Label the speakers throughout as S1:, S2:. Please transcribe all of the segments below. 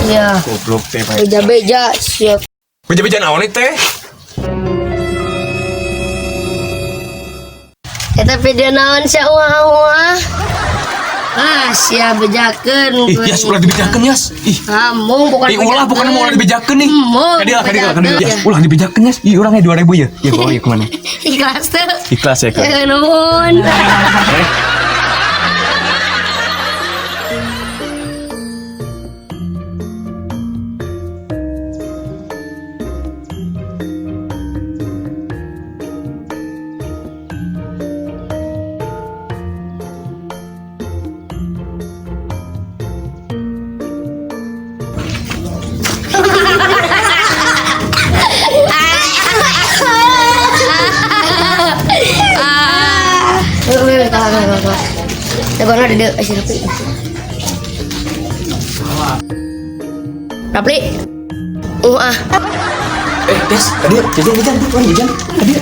S1: Sia.
S2: Goblok teh, Pak.
S1: Beja-beja sia.
S2: Beja-beja naon ieu teh?
S1: Eta video naon sia uah-uah. Ah, sia bejakeun.
S2: Ih, Yas, ulah dibejakeun, Yas. Ih.
S1: Kamu bukan.
S2: Ih, ulah bukan mau ulah dibejakeun nih.
S1: Embung,
S2: Kadieu, kadieu, kadieu.
S1: bejakeun.
S2: Yas, ulah dibejakeun, Yas. Ih, urangnya 2000 ya. Ya, bawa ya kemana?
S1: Ikhlas tuh.
S2: Ikhlas ya, Kak.
S1: Ya, nuhun.
S2: Eh.
S1: Weh, kalah, kalah, kalah, kalah. Tegono di dieu, si Rapli. Rapli. Ah.
S2: Eh, Yas, kadieu jajan, jajan, tuh, jajan. Kadieu.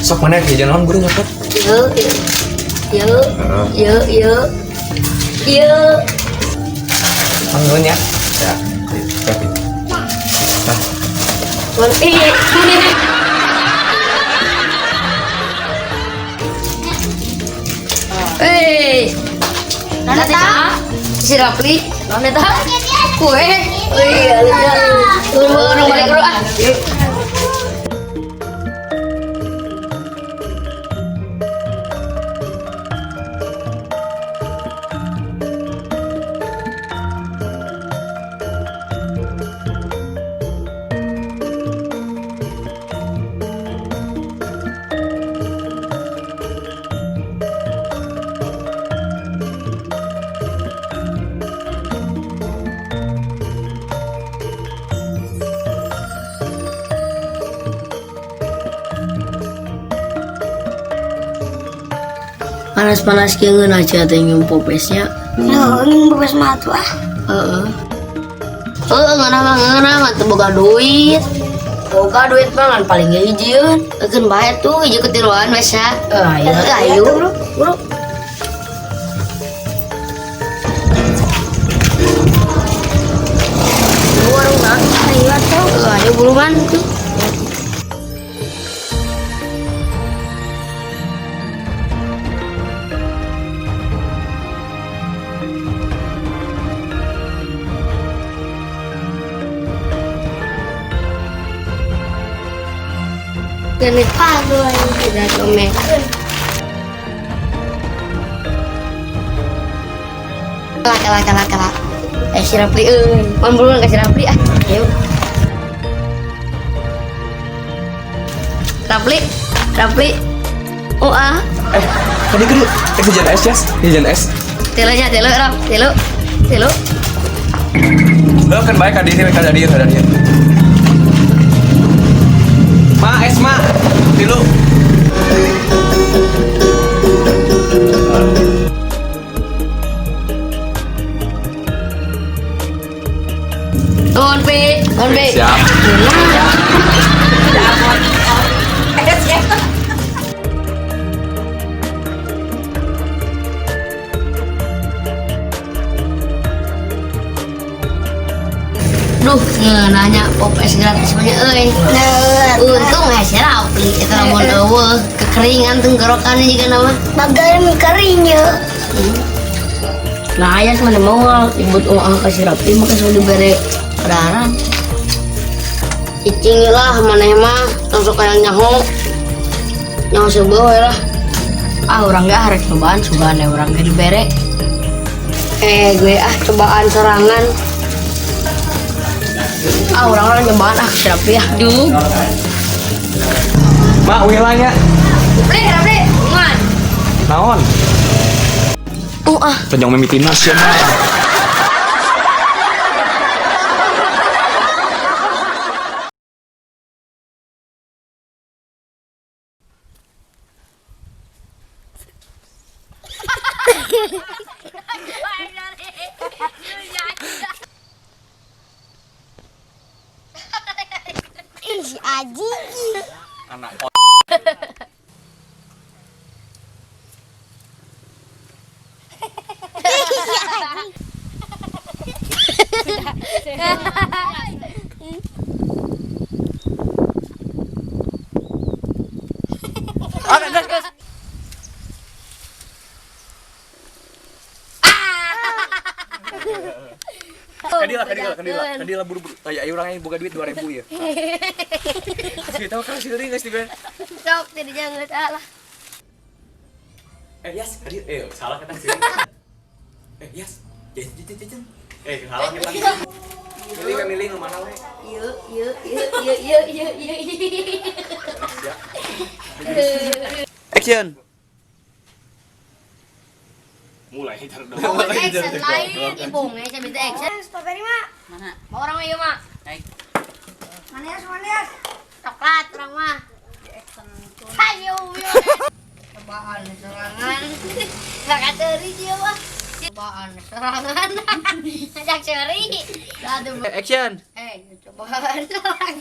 S2: Sok mana jajan naon guru nyokot?
S1: Yo, yo, yo, yo, yo.
S2: Panggilan ya. Ya. Siap. Nah,
S1: Ih. Hei, Neta, si Rapli, Neta, kue, oh iya, iya, orang balik dulu ah. Panas-panas kieu ngeunah aja teh nyium popesnya.
S3: Nah, ini bebas matu ah.
S1: Heeh. Heeh, ngeunah mah ngeunah mah teu boga duit. Boga duit mah ngan paling ge hijieun. Eukeun bae tuh hiji ketiluan we sia. Ayo, ayo.
S3: Buru, buru.
S1: Warung mah.
S3: Ayo atuh.
S1: Ayo buruan tuh. Gini,
S3: Aduh, ayo.
S1: tidak come. Kalah, kalah, kalah, kalah. Eh, si Rapli, euy. Pan buruan ka si Rapli ah. Ayo. Rapli, Rapli. Oh ah,
S2: eh, kadieu kadieu. Eh, jajan es, Yas. Jajan es.
S1: Tilu nya, tilu, Rap, tilu, tilu.
S2: Lo kan baik kadieu, kadieu, kadieu. Ma, es, ma. Tilu.
S1: Nuhun Pi, nuhun Pi.
S2: Siap.
S1: Duh, nanya pop es gratis banyak euy. Untung ya si Rapli eta lamun eueuh kekeringan tenggorokannya juga nama.
S3: Bagian kering ya.
S1: Nah, ya mana mau ibut uang ka si Rapli mah sok dibere kadaharan. Cicing lah maneh mah langsung kayak nyaho. Nyaho seubeuh we lah. Ah, urang ge arek cobaan sugan ya urang ge dibere. Gue ah cobaan sorangan. Ah, orang-orang nyobaan ah si Rapli ah. Duh.
S2: Mak, wilanya.
S1: Rapli, Rapli, man.
S2: Naon?
S1: Ah.
S2: Tonjong mimitina sia mah.
S3: Ih, si Aji.
S2: Anak
S1: Oke, gas, gas.
S2: Kadila, kadila, kadila, kadila buru-buru. Taya ayo urang boga duit 2000 ya. Sih tahu kan sih geus dibere.
S1: Sok, tidak jangan salah.
S2: Yas, tadi salah kata sih. Yas, jajan jajan jajan. Salah kita. Milih kan milih nu mana we?
S1: Yuk, yuk, yuk, yuk, yuk, yuk, yuk.
S4: Action.
S2: Mulai taruh
S1: Oh, action lain, ibung eh, saya minta action.
S3: Strawberry mak.
S1: Mana? Mau orang mah ieu mah.
S3: Mana ya, mana ya?
S1: Coklat orang mah. Hayo, yo. Cobaan serangan. Enggak kateri dia mah. Cobaan serangan. Ngajak seri. Aduh.
S4: Action.
S1: Cobaan serangan.